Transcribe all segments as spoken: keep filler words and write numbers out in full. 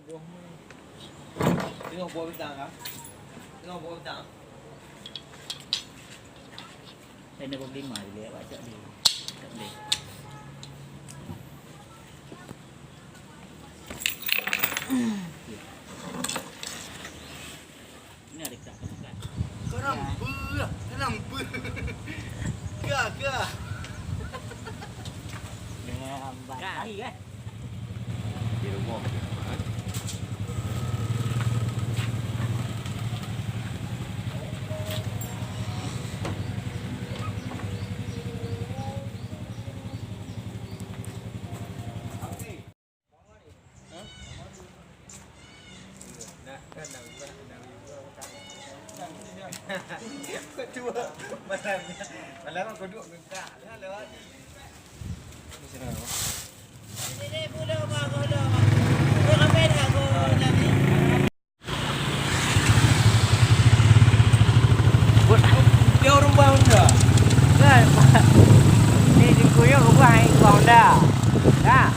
Tengok buah bintang kan? Tengok buah bintang. Saya nak beli mah dia baca dia. Tak boleh. Ini ada kita makan. Seram beuh, seram beuh. Gah, gah. Dengan bang tahi kan? Di rumah. Kedua, malam, malam aku duduk ngekak lah lewat. Dia orang bang dah. Kan? Ni dikuyuk buah ikong dah. Nah.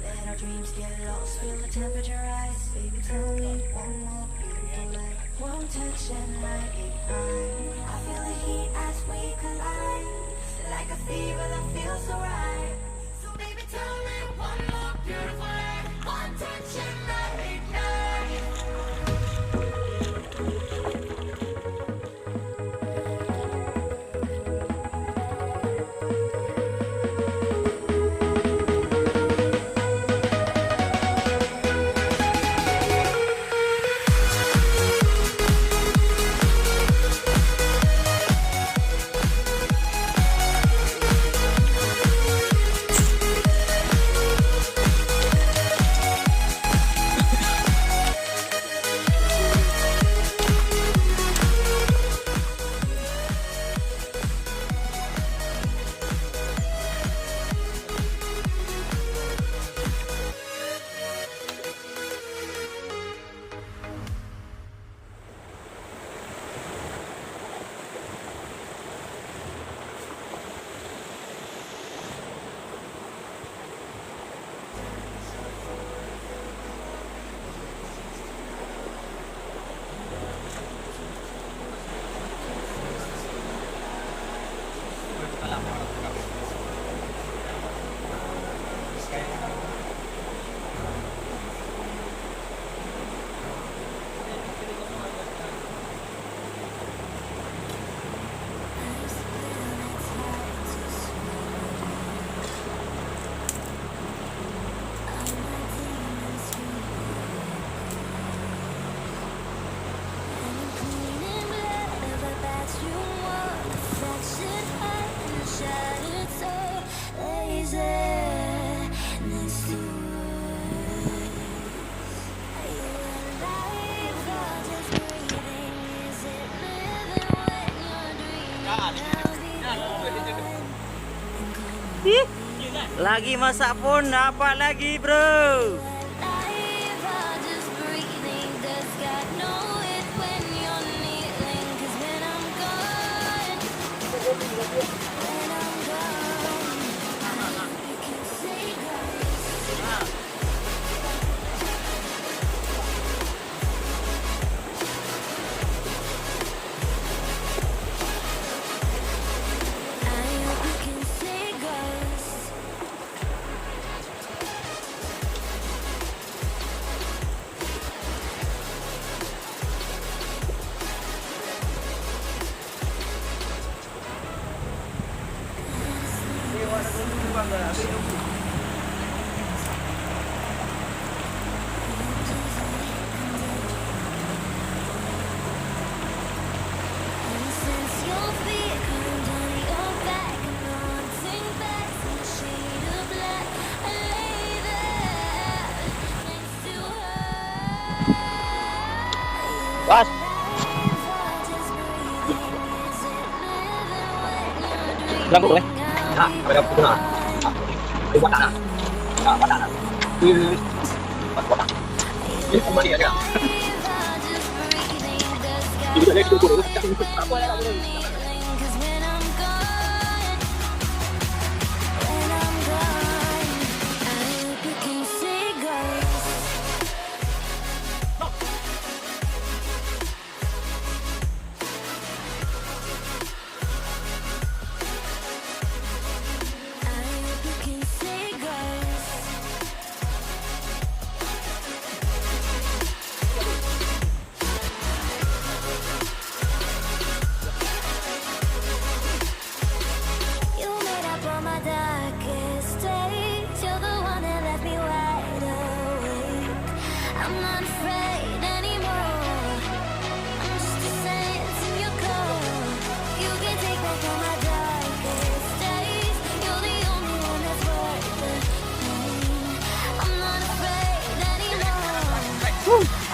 Let our dreams get lost, feel the temperature rise. Baby, tell me one more beautiful lie. One touch and I ignite. I feel the heat as we collide. Like a fever that feels so right. So baby, tell me one more beautiful lie. One touch and I ignite. Lagi masak pun dapat lagi, bro. Bas. Bilang dulu, eh. Ha, ada guna. Ha. Ini buat tanah. Ha, buat tanah. Ini, ini. Buat tanah. Ini kembali aja. Ini ada cukup. You made up all my darkest days. You're the one that left me wide awake. I'm not afraid anymore. I'm just a saint in your core. You can take back all my darkest days. You're the only one that's worth the pain. I'm not afraid anymore.